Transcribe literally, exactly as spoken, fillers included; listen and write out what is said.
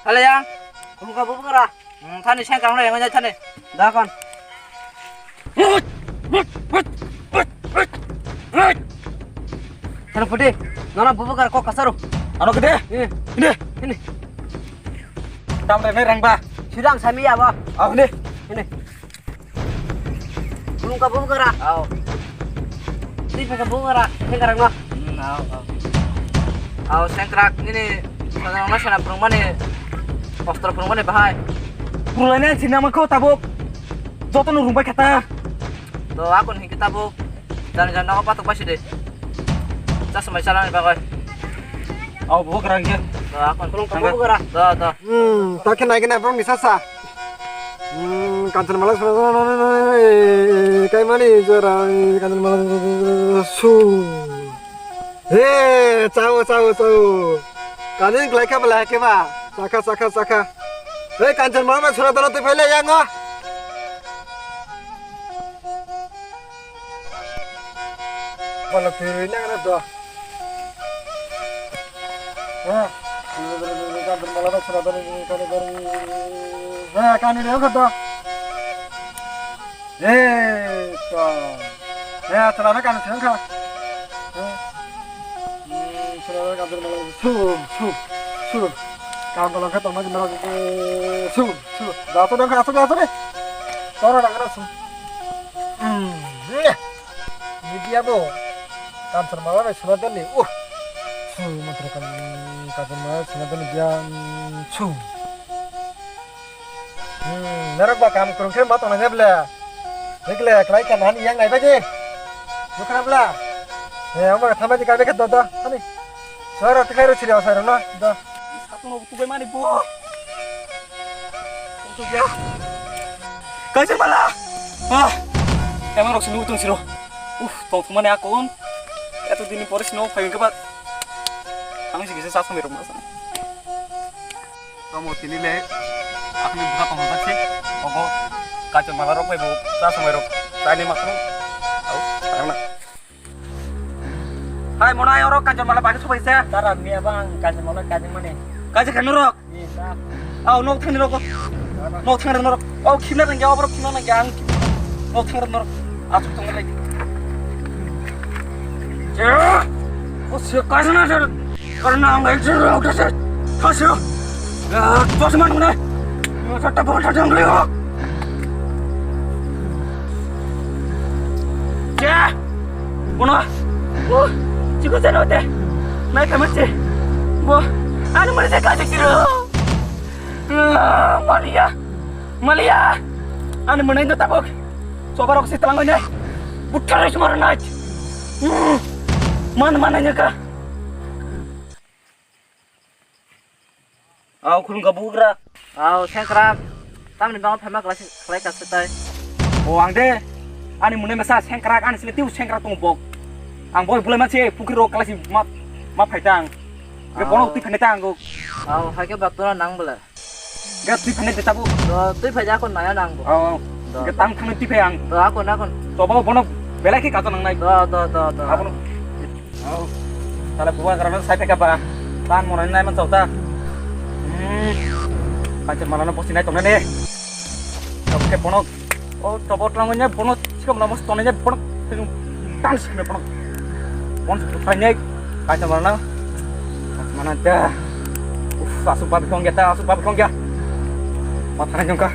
Hale yang, khulumkha bubugra. Hmm, thani sengkang le yang thani. Da kon. Thani pudi, nana bubugra kok kasaro. Ano gede? Ini. Ini. Ini. Tam re rang ba. Sirang sami ya ba. Aw ini. Ini. Khulumkha bubugra. Aw. Twi phaka bubugra, sengkrak no. Hmm, aw, aw. Aw, sengkrak nini sana sana phwrwngmani, ostro phwrwngmani bahai. Phwrwnglainai sinama kho tabuk. Jotono rungbai khata. To akon hinkhe tabuk. Jani jani nogo patok bai sidi. Chasmai chalani bagwi. Aw, bubugra hinkhe. To akon khulumkha bubugra. To, to. Hmm, ta khe nai khe nai bong ni sasa. Hmm, Kanchanmala suna suna kai mani jora Kanchanmala su. He, chao, chao, chao. Kani glai kha bela khe ba. Chakha, chakha, chakha. He, Kanchanmala suna dala te phele yango. Pala twi nang na do. Eh, kan bermala ba sura dari kani dari. Eh, kani dari kata. Eh, to. Eh, sura dari kani sengka. Eh. Hmm, sura dari kan bermala su su su. Kan tolong kata maju mala su su. Jatuh dong, jatuh, jatuh deh. Toro dong, su. Hmm, eh. Media bo Kanchanmala bai suna dani. Uh. Su mantra kan Kanchanmala suna dani biang su. Hmm, norok ba kam kwrwng khe ma tongnai ble. Hikle klai kha nani yang nai bai de. Dukra bla. Eh, amo thamai di kai bai kha do do. Ani. Sora tikai ro siri asai ro no. Do. Satung no tubai mani bo. Kanchanmala! Ah! Emang rok sini utung siro. Uf, tong thumani akon. Eto dini pore sino phai keba. Ang sigi sa samai rok masa. Tomo tini le. Akni buka tong thumani. Ogo. Kanchanmala rok bai bo. Sa samai rok. Tani masro. Au, tang na. Hai, monai oro Kanchanmala bagwi sobai se. Tara miya bang Kanchanmala kajing mani. Kajing khe norok? Ni ta. Au, nok thang norok. Nok thang norok. Au, khimna nang ya, oborok khimna nang ya ang. Nok thang norok. Asuk tong lai. O se kaisa na sir. Karena ang ekjin rok dese. Thasio. Ya, chosma nune. Satta bol thang lai. Che! Bono! Bo! Chiko chano te! Nai kama che! Bo! Ani mani se kaji kiro! Ah, Malia! Malia! Ani mani no tabok! Sobarok si talang ne! Buthar si mara nai! Man man ne ka! Aw, khulumkha bugra. Aw, sengkrak. Tamni bang phaima khlai, khlai ka swtai. O, ang de. Ani mune masa sengkrak, ani sile tiu sengkrak tong bok. Ang boi bulai ma se pukri rok khlai si ma, ma phai tang. Ge bono twi phai tang go. Aw, hai ke baktura nang bela. Ge twi phai de tabu. Do, twi phai ja kon naya nang bo. Aw, aw. Do, ge do. Tang thang twi phai ang. Do, akon, akon. To bo bono belai ke kato nang nai. Do, do, do, do. Abono. Au. Tala buwa karana sai peka ba. Tan mono nai man chauta. Hmm. Panchar malano bosi nai tongnani. Oke ponok. O tobo tlango nya ponok. Sikam lamos tongnai nya ponok. Tan sikme ponok. Pon sai nai. Panchar malana. Mana da. Uf, asu babi kong geta, asu babi kong geta. Matha nai jongka.